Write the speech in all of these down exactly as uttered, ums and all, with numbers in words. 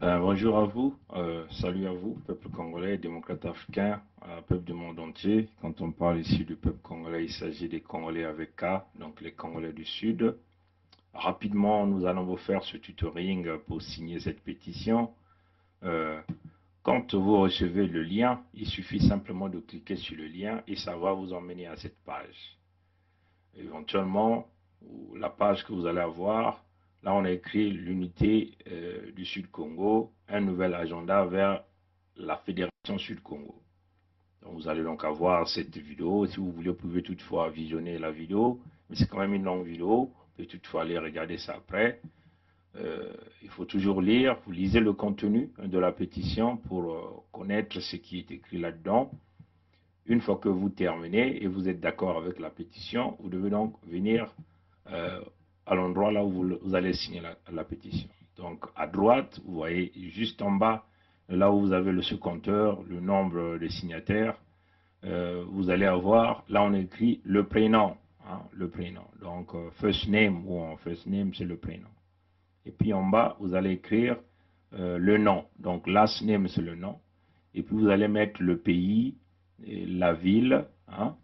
Euh, bonjour à vous, euh, salut à vous, peuple congolais, démocrate africain, euh, peuple du monde entier. Quand on parle ici du peuple congolais, il s'agit des Congolais avec K, donc les Congolais du Sud. Rapidement, nous allons vous faire ce tutoring pour signer cette pétition. Euh, quand vous recevez le lien, il suffit simplement de cliquer sur le lien et ça va vous emmener à cette page. Éventuellement, la page que vous allez avoir, là on a écrit l'unité, euh, du Sud Congo, un nouvel agenda vers la Fédération Sud Congo. Donc vous allez donc avoir cette vidéo. Si vous voulez, vous pouvez toutefois visionner la vidéo, mais c'est quand même une longue vidéo. Vous pouvez toutefois aller regarder ça après. Euh, il faut toujours lire, vous lisez le contenu de la pétition pour, euh, connaître ce qui est écrit là-dedans. Une fois que vous terminez et vous êtes d'accord avec la pétition, vous devez donc venir, euh, à l'endroit là où vous, vous allez signer la, la pétition. Donc à droite, vous voyez juste en bas, là où vous avez le, ce compteur, le nombre de signataires, euh, vous allez avoir, là on écrit le prénom, hein, le prénom. Donc, euh, first name ou en first name, c'est le prénom. Et puis en bas, vous allez écrire, euh, le nom. Donc last name, c'est le nom. Et puis vous allez mettre le pays, et la ville, hein.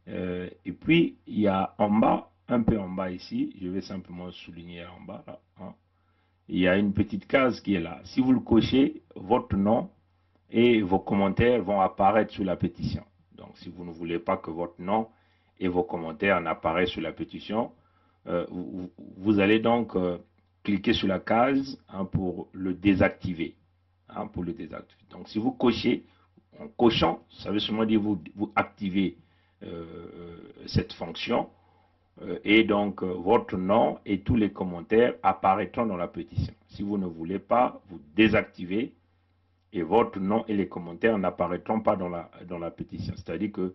Euh, et puis il y a en bas, un peu en bas ici, je vais simplement souligner en bas là, hein. Il y a une petite case qui est là. Si vous le cochez, votre nom et vos commentaires vont apparaître sur la pétition. Donc si vous ne voulez pas que votre nom et vos commentaires n'apparaissent sur la pétition, euh, vous, vous allez donc, euh, cliquer sur la case, hein, pour le désactiver. Hein, pour le désactiver. Donc si vous cochez, en cochant, ça veut seulement dire vous, vous activez, euh, cette fonction, euh, et donc, euh, votre nom et tous les commentaires apparaîtront dans la pétition. Si vous ne voulez pas, vous désactivez et votre nom et les commentaires n'apparaîtront pas dans la, dans la pétition. C'est-à-dire que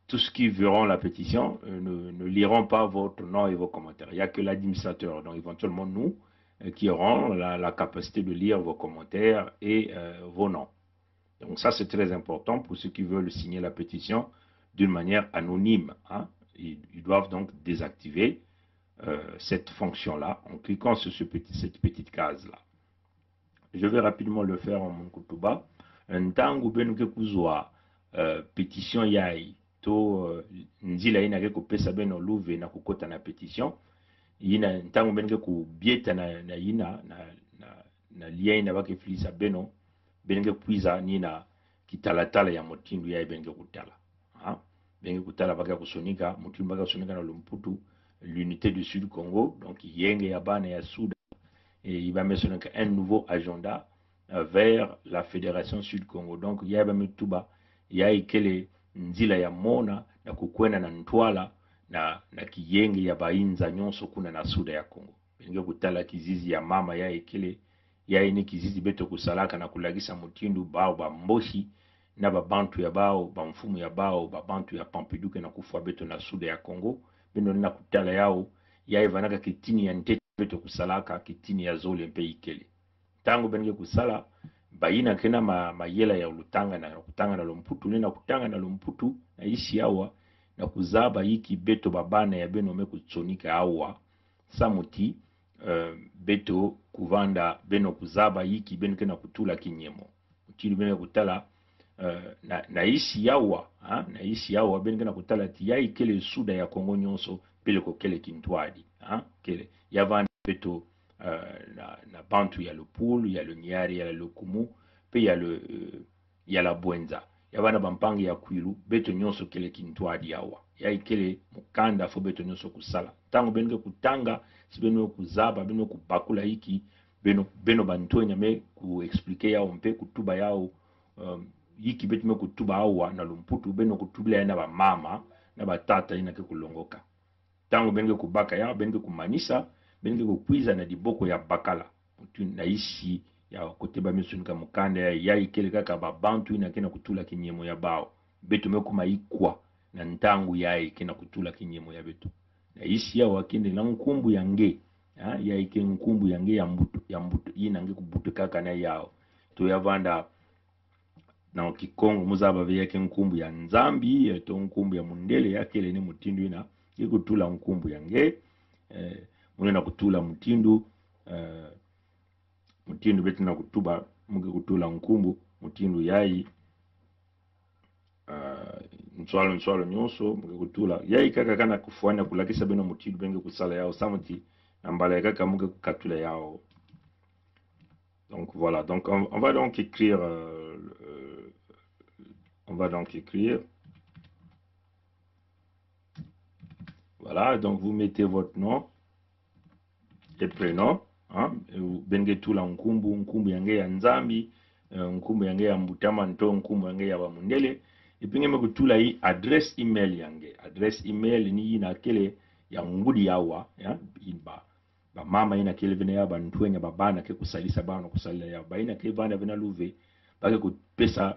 tous ceux qui verront la pétition, euh, ne, ne liront pas votre nom et vos commentaires. Il n'y a que l'administrateur, donc éventuellement nous, euh, qui aurons la, la capacité de lire vos commentaires et, euh, vos noms. Donc ça, c'est très important pour ceux qui veulent signer la pétition d'une manière anonyme, hein. Ils, ils doivent donc désactiver, euh, cette fonction-là en cliquant sur ce petit, cette petite case-là. Je vais rapidement le faire en mon kutuba. Ntangu beno ke kuzwa, euh, pétition yai, to, euh, nzila ina ke kupesa beno luve na kukota na pétition, ina ntangu beno ke kubieta na, na ina, na, na, na lien ina ba ke filisa beno, beno ke kwiza nina kitalatala ya mutindu yai beno ke kutala. Hein? Beno ke kutala ba ke kusonika, mutindu ba ke kusonika na lumputu, l'unité du Sud Congo, donc yenge ya bana ya Sud, et il va mentionner un nouveau agenda, euh, vers la Fédération Sud Congo. Donc, ya ba me tuba, ya ikele nzila ya mona, na kukwenda na ntwala, na, na kiyenge ya bainza nyonso kuna na Sud ya Congo. Beno ke kutala kizizi ya mama ya ikele, ya ini kizizi beto kusalaka na kulakisa mutindu bao ba Mboshi, na ba bantu ya bao, ba mfumu ya bao, ba bantu ya Pompidou ke na kufwa beto na Sud ya Congo, beno na kutala yao, ya ivanaka kitini ya ntete beto kusalaka, kitini ya zole mpe ikele. Ntangu beno ke kusala, baina ke na ma, mayela ya lutanga na, kutanga na lumputu, le na kutanga na lumputu, na isi awa, na kuzaba iki beto ba bana ya beno me kusonika awa, samuti, euh, beto kuvanda beno kuzaba iki beno ke na kutula kinyemo. Mutindu beno kutala, euh, na, na isi awa, hein, na isi awa, beno ke na kutala ti ya ikele Sud ya Congo nyonso, peleko kele kintwadi, hein, kele. Ya vanda beto, euh, na, na bantu ya le Pool, ya le Niari, ya le Lékoumou, pe ya le, euh, ya la Bouenza. Ya vanda ba mpangi ya Kouilou, beto nyonso kele kintwadi awa. Ya ikele mukanda fo beto nyonso kusala. Ntangu beno ke kutanga, si beno kuzaba, beno kubakula iki, beno, beno ba ntwenya me ku expliquer yao mpe kutuba yao, euh, iki beto me kutuba awa na lumputu, beno kutubila ya na ba mama, na ba tata ina ke kulongoka. Ntangu beno ke kubaka yao, beno ke kumanisa, beno ke kukwiza na diboko ya bakala. Mutindu na isi ya kote ba me sonika mukanda ya, ya ikele kaka ba bantu ina ke na kutula kinyemo ya bao. Beto me kuma ikwa na ntangu ya ke na kutula kinyemo ya beto. Na isi ya wakende na nkumbu ya nge. Ha, ya ike nkumbu ya nge ya mbutu, ya mbutu, ina nge kubutukaka na yao. To ya vanda na Kikongo muzaba ve ya ke nkumbu ya Nzambi, eh, to nkumbu ya mundele, ya kele ni mutindu ina, ke kutula nkumbu ya nge, eh, muna na kutula mutindu, eh, Mutindu beto na kutuba, mu ngi kutula nkumbu mutindu yai. Ah, nswalo, nswalo nyonso, mu ngi kutula. Yai kaka kana kufwana kulakisa beno mutindu be ngi kusala yaw samti, na mbala kaka mu ngi kukatula yaw. Donc voilà, donc on, on va donc écrire, euh, euh, on va donc écrire. Voilà, donc vous mettez votre nom et prénom, hein, e, be ngi tula nkumbu, nkumbu ya nge ya Nzambi, eh, nkumbu ya nge ya mbutama nto, nkumbu ya nge ya bamundele. Et puis ngi me kutula i adresse email ya nge. Adresse email ni ina kele ya ngudi yawa, ya, i ba, bamama ina kele vena ya, bantwenya, babana ke kusalisa bana kusalila ya, ba ina ke vana vena luve, ba ke kupesa,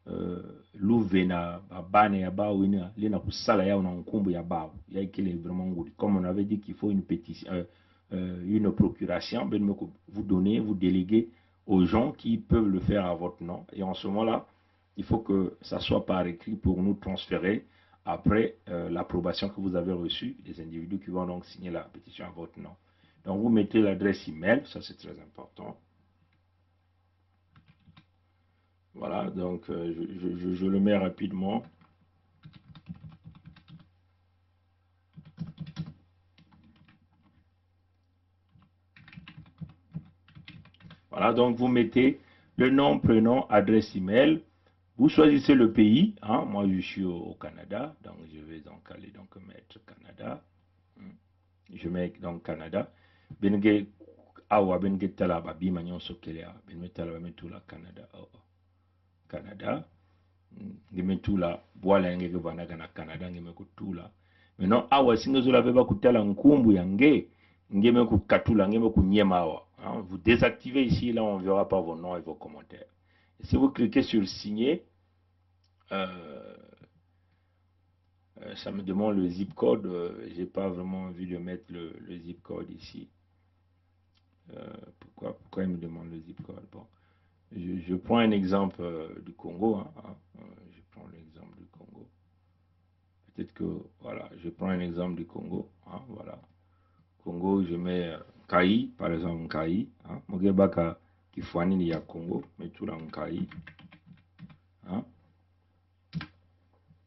eh, luve na babana ya bawu ina, lena kusala yaw na nkumbu ya bawu. Ya ikele vraiment ngudi. Comme on avait dit qu'il faut une pétition, euh, euh, une procuration, ben me ku-, vous donner, vous déléguer aux gens qui peuvent le faire à votre nom. Et en ce moment-là, il faut que ça soit par écrit pour nous transférer après, euh, l'approbation que vous avez reçue des individus qui vont donc signer la pétition à votre nom. Donc vous mettez l'adresse email, ça c'est très important. Voilà, donc, euh, je, je, je, je le mets rapidement. Voilà, donc vous mettez le nom, prénom, adresse email. Vous choisissez le pays, hein. Moi, je suis au, au Canada, donc je vais donc aller donc mettre Canada. Hmm. Je mets donc Canada. Be ngi, awa, be ngi tala babima nyonso kele ya. Be ngi tala, be ngi tula Canada. Oh, oh. Canada. Ngi me tula bwala nge ke vana kana Canada, ngi me kutula. Maintenant, awa, si nge zola ve ba kutala nkumbu ya nge, ngi me kukatula, ngi me kunyema awa. Hein, vous désactivez ici, là on verra pas vos noms et vos commentaires. Et si vous cliquez sur signer, euh, euh, ça me demande le zip code. Euh, j'ai pas vraiment envie de mettre le, le zip code ici. Euh, pourquoi, pourquoi il me demande le zip code ? Bon, je, je prends un exemple, euh, du Congo, hein, hein, euh, je prends l'exemple du Congo. Peut-être que, voilà, je prends un exemple du Congo, hein, voilà. Congo, je mets, euh, Nkayi, par exemple, Nkayi, hein, mu ngi baka kifwani ya Congo, me tula Nkayi, hein.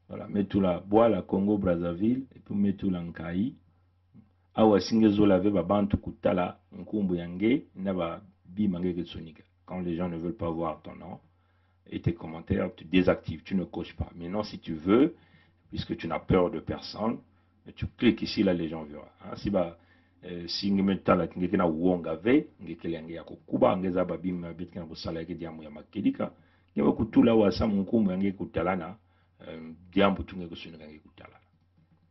Voilà, me tula bwala Congo Brazzaville, et puis me tula Nkayi. Awa, si nge zola ve babantu kutala nkumbu ya nge na babima nge ke sonika. Quand les gens ne veulent pas voir ton nom et tes commentaires, tu désactives, tu ne coches pas. Maintenant, si tu veux, puisque tu n'as peur de personne, tu cliques ici, là, les gens verront. Hein, si ba, euh, si ngi me tala nge kena wonga ve, nge kele nge ya kukuba, nge zaba babima beto kena kusala ke diambu ya makedika, ngi me kutula awa sam nkumbu ya nge kutala na, euh, diambu tu nge kusonika nge kutala.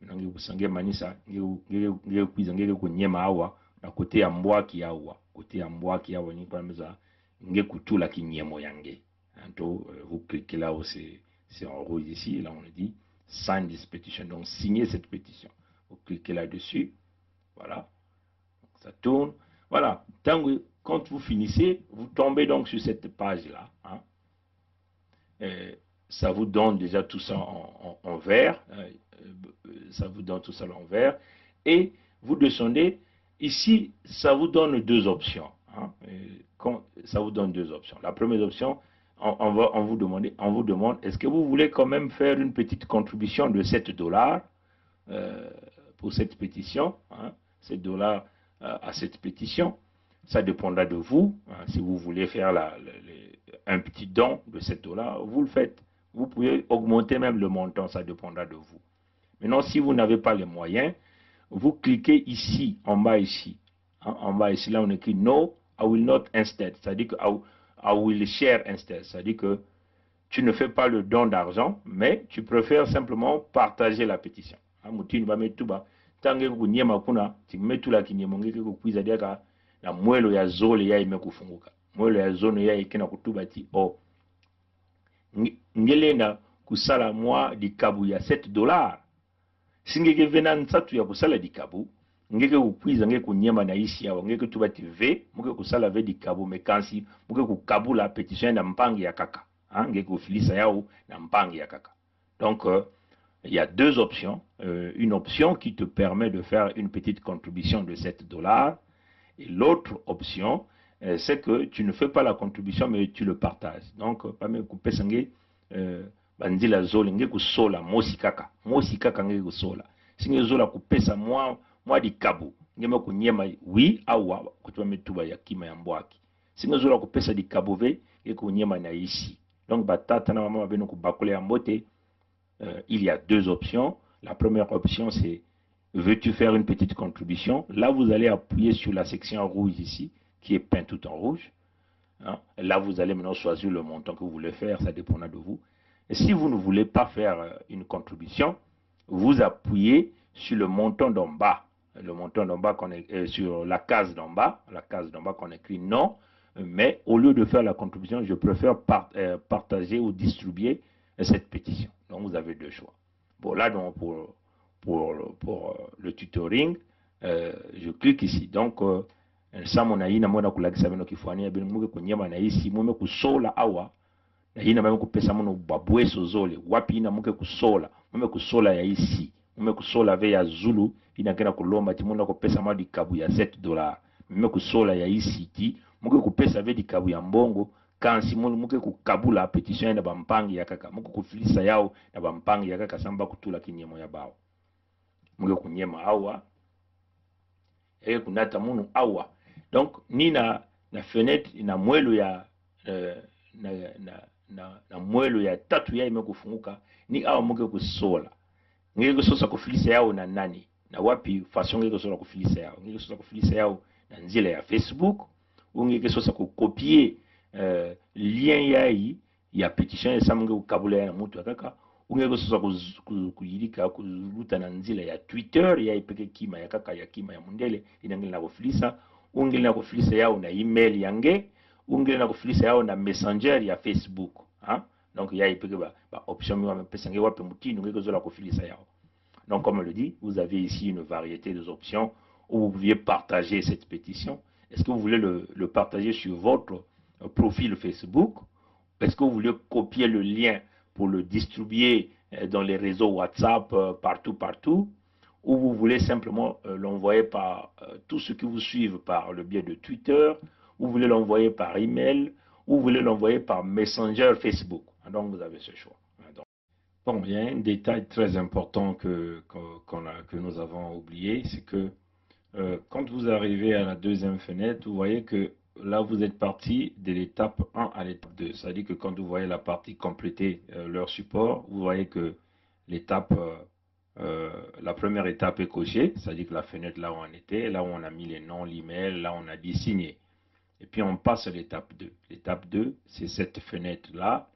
Maintenant, nge kusa, nge manisa, nge, nge, nge kwiza, nge kunyema awa, na côté ya mbwaki awa. Côté ya mbwaki awa, ni kwa meza, nge kutula kinyemo ya nge. Hein, to, euh, vous cliquez là où c'est, c'est en rouge ici, là on dit, sign this petition. Donc, signez cette pétition. Vous cliquez là-dessus. Voilà. Donc, ça tourne. Voilà. Tant que, quand vous finissez, vous tombez donc sur cette page-là, hein. Euh, ça vous donne déjà tout ça en, en, en vert, euh, euh, ça vous donne tout ça en vert, et vous descendez. Ici, ça vous donne deux options, hein. Euh, quand, ça vous donne deux options. La première option, on, on va, on vous demande, on vous demande, est-ce que vous voulez quand même faire une petite contribution de sept dollars, euh, pour cette pétition, hein, sept dollars, euh, à cette pétition. Ça dépendra de vous, hein, si vous voulez faire la, le, le, un petit don de sept dollars, vous le faites. Vous pouvez augmenter même le montant, ça dépendra de vous. Maintenant, si vous n'avez pas les moyens, vous cliquez ici, en bas ici. Hein, en bas ici, là, on écrit « No, I will not instead », c'est-à-dire que « I, I will share instead », c'est-à-dire que tu ne fais pas le don d'argent, mais tu préfères simplement partager la pétition. Hein, mutindu ba me tuba, ntangu nge kunyema kuna, ti me tula kinyemo, nge ke kukwiza diaka na mwelo ya zole ya ime kufunguka. Mwelo ya zole ya ikena kutuba ti, oh, nge, nge lenda kusala mwa dikabu ya sept dollars. Si nge ke vena nsatu ya kusala dikabu, nge ke kukwiza, nge kunyema na isi awa, nge ke tuba ti ve, mu ke kusala ve dikabu, mais kansi mu ke kukabula pétition na mpangi ya kaka. Hein, nge ke kufilisa yaw na mpangi ya kaka. Donc, euh, il y a deux options. Euh, une option qui te permet de faire une petite contribution de sept dollars et l'autre option, euh, c'est que tu ne fais pas la contribution, mais tu le partages. Donc, euh, ba me kupesa nge, euh, banzila zole, nge kusola, mosi kaka. Mosi kaka nge kusola. Si nge zola kupesa mwa, mwa dikabu, nge me kunyema wi, awa, kuti ba me tuba ya kima ya mbwaki. Si nge zola kupesa dikabu ve, nge kunyema na isi. Donc, batata na bamama beno kubakula ya mbote, euh, il y a deux options. La première option, c'est, veux-tu faire une petite contribution ? Là, vous allez appuyer sur la section rouge ici, qui est peinte tout en rouge. Hein ? Là, vous allez maintenant choisir le montant que vous voulez faire, ça dépendra de vous. Et si vous ne voulez pas faire, euh, une contribution, vous appuyez sur le montant d'en bas. Le montant d'en bas qu'on est, euh, sur la case d'en bas, la case d'en bas qu'on écrit non, mais au lieu de faire la contribution, je préfère par- euh, partager ou distribuer, euh, cette pétition. Donc, vous avez deux choix. Bon, là, donc, pour, pour, pour, euh, le tutoring, euh, je clique ici. Donc, euh, samu na ina mwenda kulakisa beno kifwani ya beno, mu ke kunyema na isi, mu me kusola awa, na ina ba me kupesa munu babweso zole, wapi ina mu ke kusola, mu me kusola ya isi, mu me kusola ve ya zulu, ina kena kulomba ti mwenda kupesa mwa dikabu ya sept dollars. Mu me kusola ya isi ti, mu ke kupesa ve dikabu ya mbongo, kansi mu, mu ke kukabula pétition ya na bampangi ya kaka, mu ke kufilisa yao na bampangi ya kaka, samu ba kutula kinyemo ya bao. Mu ke kunyema awa. E kunata munu awa. Donc, ni na, na fenêtre, na mwelo ya, euh, na, na, na, na mwelo ya tatu ya ime kufunguka, ni awa mu ke kusola. Nge ke sosa kufilisa yao na nani? Na wapi façon nge ke sosa kufilisa yao? Nge ke sosa kufilisa yao na nzila ya Facebook, ou nge ke sosa kucopier, euh, lien ya i, ya pétition, ya samu nge kukabula ya na muntu ya kaka, ou nge ke sosa ku, ku, kuyilika, kuluta na nzila ya Twitter, ya i peke kima ya kaka, ya kima ya mundele, ina nge lina kufilisa, ou nge lina kufilisa yao na email ya nge, ou nge lina kufilisa yao na Messenger ya Facebook, hein? Donc, ya i peke ba, ba option mi wa me pesa nge wapi mutindu nge ke zola kufilisa yao. Donc, comme on le dit, vous avez ici une variété des options où vous pouviez partager cette pétition. Est-ce que vous voulez le, le partager sur votre, euh, profil Facebook ? Est-ce que vous voulez copier le lien pour le distribuer, euh, dans les réseaux WhatsApp, euh, partout, partout ? Ou vous voulez simplement, euh, l'envoyer par, euh, tous ceux qui vous suivent par le biais de Twitter ? Ou vous voulez l'envoyer par email ? Ou vous voulez l'envoyer par Messenger Facebook ? Donc, vous avez ce choix. Donc, bon, il y a un détail très important que, que, qu'on a, que nous avons oublié, c'est que, euh, quand vous arrivez à la deuxième fenêtre, vous voyez que là, vous êtes parti de l'étape un à l'étape deux. C'est-à-dire que quand vous voyez la partie compléter, euh, leur support, vous voyez que l'étape, euh, euh, la première étape est cochée, c'est-à-dire que la fenêtre là où on était, là où on a mis les noms, l'email, là on a dit signer. Et puis on passe à l'étape deux. L'étape deux, c'est cette fenêtre-là,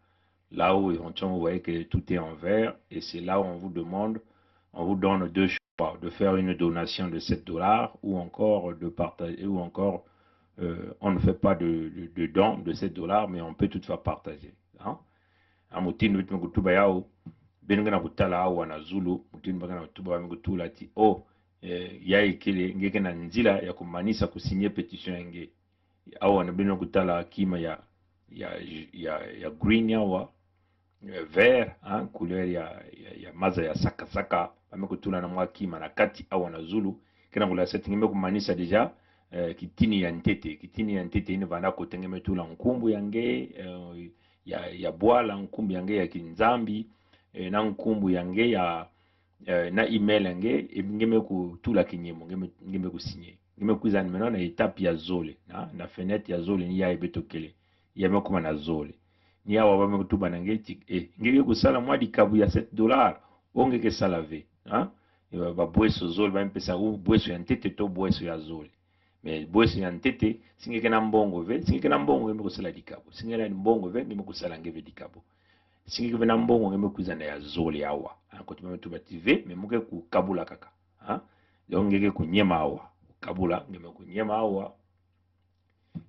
là où éventuellement vous voyez que tout est en vert, et c'est là où on vous demande, on vous donne deux choix, de faire une donation de sept dollars ou encore de partager, ou encore, euh, on ne fait pas de, de, de don de sept dollars, mais on peut toutefois partager. Hein ? Ah, mutindu beto me kutuba yao, beno ngena kutala awa na zulu, mutindu ba ngena kutuba, ba me kutula ti, oh, eh, ya ikele, nge kena nzila ya kumanisa kusigner pétition ya nge. Awa na beno kutala kima ya, ya, ya, ya green awa, eh, vert, hein, couleur ya, ya, ya maza ya saka-saka, ba me kutula na mwa kima na kati awa na zulu, kena kula setting me kumanisa déjà, eh, kitini ya ntete, kitini ya ntete ini vana kote nge me tula nkumbu ya nge, eh, ya, ya bwala, nkumbu ya nge ya kinzambi, eh, na nkumbu ya nge ya, eh, na email ya nge, eh, nge me kutula kinyemo, nge me, nge me kusigner. Nge me kwiza ni meno na étape ya zole, na, na fenêtre ya zole, ni ya i beto kele. Ya me kuma na zole. Ni awa ba me kutuba na nge ti, eh, nge ke kusala mwa dikabu ya sept dollars, ou nge ke sala ve, hein ? Eh, ba, babweso zole, ba me pesa ou bweso ya ntete to bweso ya zole. Mais bweso ya ntete, si nge kena mbongo ve, si nge kena mbongo nge me kusala dikabu. Si nge na mbongo ve, nge me kusala nge ve dikabu. Si nge kena mbongo nge me kwiza na ya zole awa. Hein, kote ba me tuba ti ve, mais mu ke kukabula kaka. Hein ? Donc nge ke kunyema awa. Kabula, nge me kunyema awa.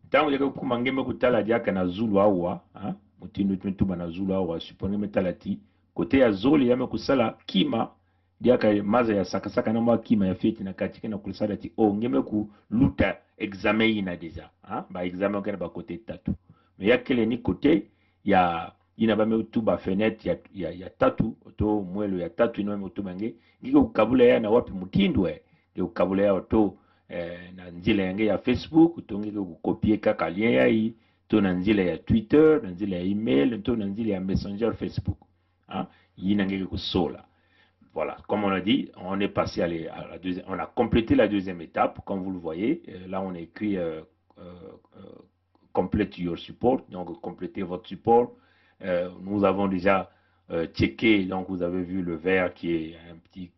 Ntangu ya ke kuma nge me kutala diaka na zulu awa, hein ? Mutindu beto me tuba na zulu awa, suppose nge me tala ti, kote ya zole ya me kusala kima, diaka maza ya saka-saka na mwa kima ya fioti na kati, kena kusala ti, oh, nge me kuluta examen ina déjà, hein ? Ba examen kena ba kote tatu. Mais ya kele ni kote ya, ina ba me tuba fenêtre ya, ya, ya tatu, to mwelo ya tatu, ina ba me tuba nge, nge ke kukabula ya na wapi mutindu, eh ? Nge ke kukabula ya to, eh, na nzila ya nge ya Facebook, to nge ko copier kaka lien yayi, to na nzila ya Twitter, na nzila ya email, to na nzila ya Messenger Facebook. Hein? Yi na nge ko sola. Voilà, comme on a dit, on est passé à la, à la deuxième, on a complété la deuxième étape. Comme vous le voyez, euh, là on a écrit euh, euh, euh, complete your support, donc complétez votre support. Euh, nous avons déjà euh, checké, donc vous avez vu le vert qui est un petit,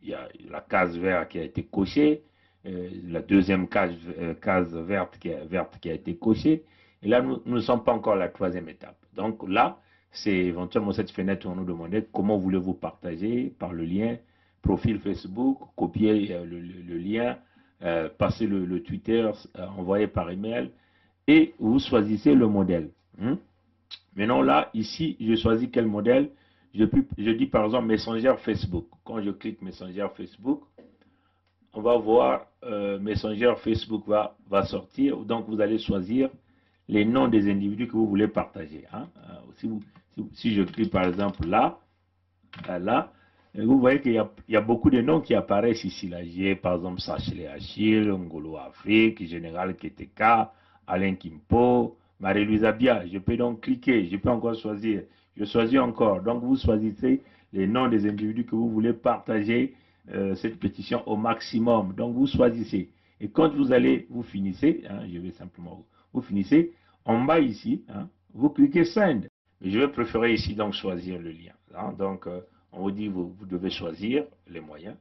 il y a la case verte qui a été cochée, euh, la deuxième case, euh, case verte, qui est, verte qui a été cochée, et là nous nous ne sommes pas encore à la troisième étape. Donc là, c'est éventuellement cette fenêtre où on nous demandait comment voulez-vous partager par le lien, profil Facebook, copier euh, le, le- le lien, euh, passer le, le Twitter, euh, envoyer par email, et vous choisissez le modèle. Hein. Maintenant, là, ici, je choisis quel modèle. Je, puis- je dis par exemple Messenger Facebook. Quand je clique Messenger Facebook, on va voir euh, Messenger Facebook va, va sortir. Donc, vous allez choisir les noms des individus que vous voulez partager. Hein. Euh, si, vous- si- si je clique par exemple là, euh, là, euh, vous voyez qu'il y a, il y a beaucoup de noms qui apparaissent ici. Là. J'ai par exemple Sachele Achille, Ngolo Afrique, Général Keteka, Alain Kimpo, Marie-Louise Abia. Je peux donc cliquer, je peux encore choisir. Je choisis encore. Donc vous choisissez les noms des individus que vous voulez partager euh, cette pétition au maximum. Donc vous choisissez. Et quand vous allez, vous finissez, hein, je vais simplement, vous finissez, en bas ici, hein, vous cliquez Send. Mais je vais préférer ici donc choisir le lien. Hein. Donc euh, on vous dit, vous, vous devez choisir les moyens.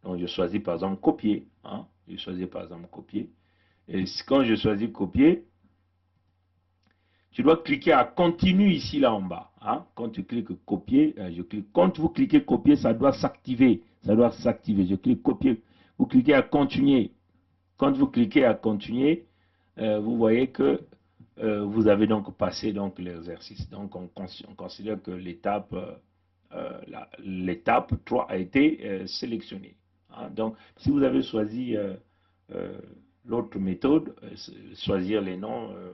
Donc je choisis par exemple copier. Hein. Je choisis par exemple copier. Et quand je choisis copier, tu dois cliquer à continuer ici, là en bas. Hein. Quand tu cliques copier, euh, je clique. Quand vous cliquez copier, ça doit s'activer. Ça doit s'activer. Je clique copier. Vous cliquez à continuer. Quand vous cliquez à continuer, euh, vous voyez que euh, vous avez donc passé donc l'exercice. Donc on, cons- on considère que l'étape euh, euh, la- l'étape trois a été euh, sélectionnée. Hein. Donc, si vous avez choisi euh, euh, l'autre méthode, euh, choisir les noms, euh,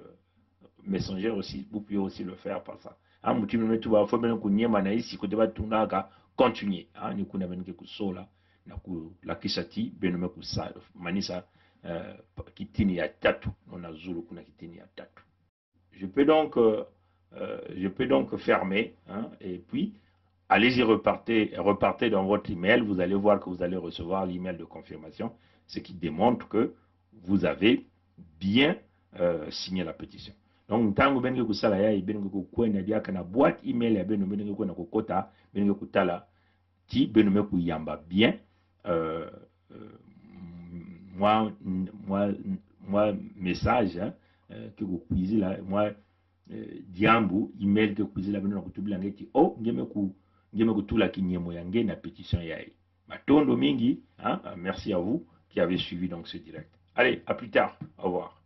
Messenger aussi, vous pouvez aussi le faire par ça. Hein, mutu beno me tuba, faut beno kunyema na isi kote ba tunaka continuer. Hein, ni kuna beno ke kusola na kulakisa ti beno me kusa manisa euh, kitini ya tatu, non, na zulu kuna kitini ya tatu. Je peux donc, euh, euh, je peux donc fermer, hein, et puis allez-y, repartez, repartez dans votre email, vous allez voir que vous allez recevoir l'email de confirmation, ce qui démontre que vous avez bien euh, signé la pétition. Donc, ntango beno ke kusala ya, beno ke kwenda diaka na boîte email ya beno, beno ke kwenda kukota, beno ke kutala ti beno me kuyamba bien euh, euh, mwa mwa mwa message hein, euh, ke kukwizila mwa euh, diambu email ke kwizila beno na kutubila nge ti oh nge me ku nge me kutula kinyemo ya nge na pétition yayi. Matondo mingi hein, euh, merci à vous qui avez suivi donc ce direct. Allez, à plus tard. Au revoir.